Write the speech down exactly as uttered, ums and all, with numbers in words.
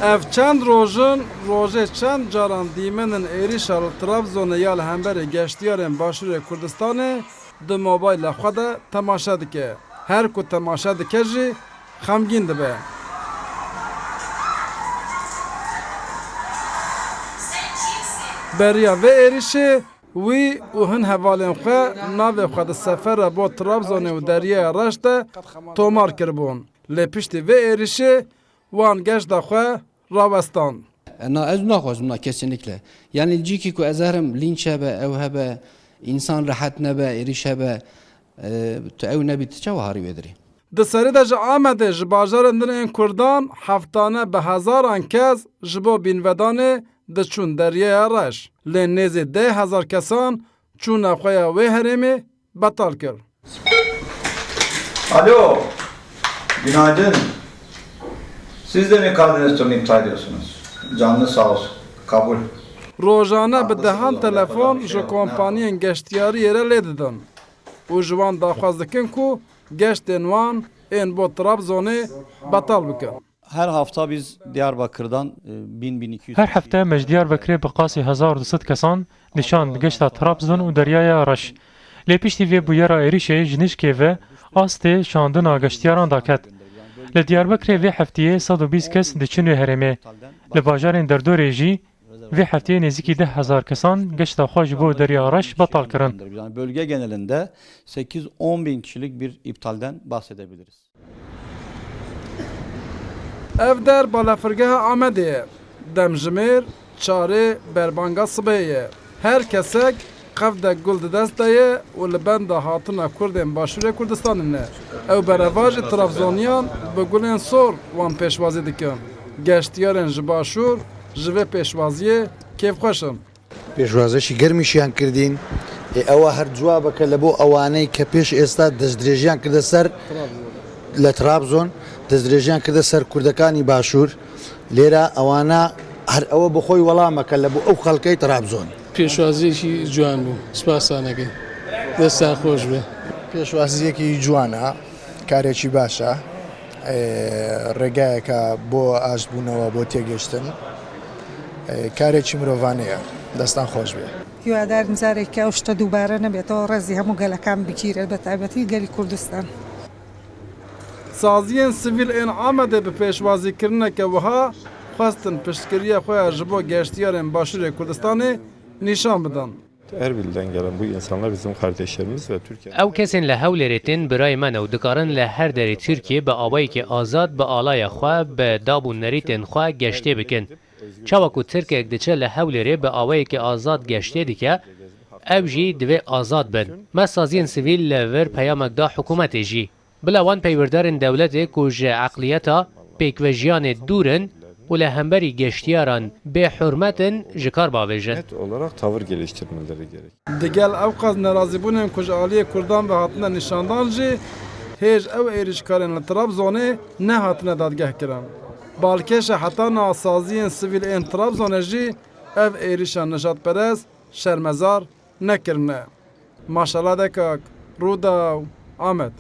Ev çend roj in, rojê çend caran dîmenên êrîşa li Trabzonê ya li hemberî geştiyarên Başûrê Kurdistanê di mobayla xwe de temaşe dike. Her ku temaşe dike jî xemgîn dibe. Beriya vê êrîşê wî û hin hevalên xwe navê xwe di sefera bo Trabzonê û Deryaya Reş de tomar kiribûn. Lê piştî vê êrîşê wan geşta xwe rawestand. Na, ez naxwazim, na, kesinlikle. Yani cîkî ku ez herim, lînç hebe, ew hebe, însan rehet nebe, êrîş hebe, e, tu ew nebî, tu çawa harî wê dirî? Di serî de ji Amedê ji bajarên din ên Kurdan heftane bi hezaran kes ji bo bînvedanê diçûn Deryaya Reş. Lê nêzî deh hezar kesan çûna xwe ya wê herêmê betal kir. Alo, günaydın. Siz de mi Karadeniz turunu iptal ediyorsunuz? Canınız sağ olsun. Kabul. Rojane bi dehan telefon ji kompaniyên geştiyariyê re lê didin û ji wan daxwaz dikin ku geştên wan ên bo Trabzonê betal bikin. Her hafta biz Diyarbakır'dan, e, bin, bin iki yüz Her hefte me ji Diyarbekirê bi qasî hezar du sed kesan nîşand geşta Trabzon û Deryaya Reş. Lê piştî vê bûyera êrîşê ji nişkê ve astê şandina geştiyaran daket. Li Diyarbekirê vê heftiyê sed û bîst kes diçin wê herêmê. Li bajarên derdorê jî vê heftiyê nêzîkî deh hezar kesan geşta xwe ji bo Derya Reş betal kirin. Yani bölge genelinde sekiz on bin kişilik bir iptalden bahsedebiliriz. Ev der balafirgeha Amedê ye. Demjimêr çarê berbanga sibê ye. Her kesek qevdek gul di dest de ye û li benda hatina Kurdên Başûrê Kurdistanê ne. Ew berevajî Trabzoniyan bi gulên sor wan pêşwazî dikin. Geştiyarên ji Başûr ji vê pêşwaziyê kêfxweş in. پێشوازیەکی گەرمیشیان کردین. ئێ، ئەوە هەر جوابەکە لە بۆ ئەوانەی کە پێش ئێستا دەستدرێژیان کردە سەر، لە ترابزۆن دەستدرێژیان کردە سەر کوردەکانی باشوور. لێرە ئەوانە هەر ئەوە بۆ خۆی وەڵامەکە لە بۆ ئەو خەڵکەی ترابزۆن. پێشوازیەکی جوان بوو، سپاسانەکەی. دەستان خۆش بێ. پێشوازیەکی جوانە، کارێکی باشە. ئێ، ڕێگایەکە بۆ ئاشتبوونەوە، بۆ تێگەشتن. ئێ، کارێکی مرۆڤانەیە. دەستان خۆش بێ. هیوادارین جارێکی ئەو شتە دووبارە نەبێتەوە، ڕێزی هەموو گەلەکان بگیرێت، بە تایبەتی گەلی کوردستان. Saziyên sivîl ên Amedê bi pêşwazîkirineke wiha xwestin piştgiriya xwe ya ji bo geştiyarên Başûrê Kurdistanê nîşan bidin. Erbil'den gelen bu insanlar bizim kardeşlerimiz ve Türkiye Ew kesên li Hewlêrê tên birayê me ne û dikarin li her derê Tirkiyê bi awayekî azad bi alaya xwe, bi dab û nerîtên xwe geştê bikin. Çawa ku Tirkek diçe li Hewlêrê bi awayekî azad geştê dike, ew jî divê azad bin. Me saziyên sivîl li vir peyamek da hikûmetê jî. Bila wan peywirdarên dewletê ku ji eqliyeta pêkvejiyanê dûr in û li hemberî geştiyaran bêhurmet in, ji kar bavêjin. Net olarak tavır geliştirmeleri gerek. Digel ew qas nerazîbûnên ku ji aliyê Kurdan ve hatine nîşandan jî, hêj ew êrîşkarên li Trabzonê nehatine dadgehkirin. Balkêşa heta niha saziyên sivîl ên Trabzonê jî ev êrîşa nijadperest şermezar nekirine. Maşala Dekak, Rûdaw, Amed.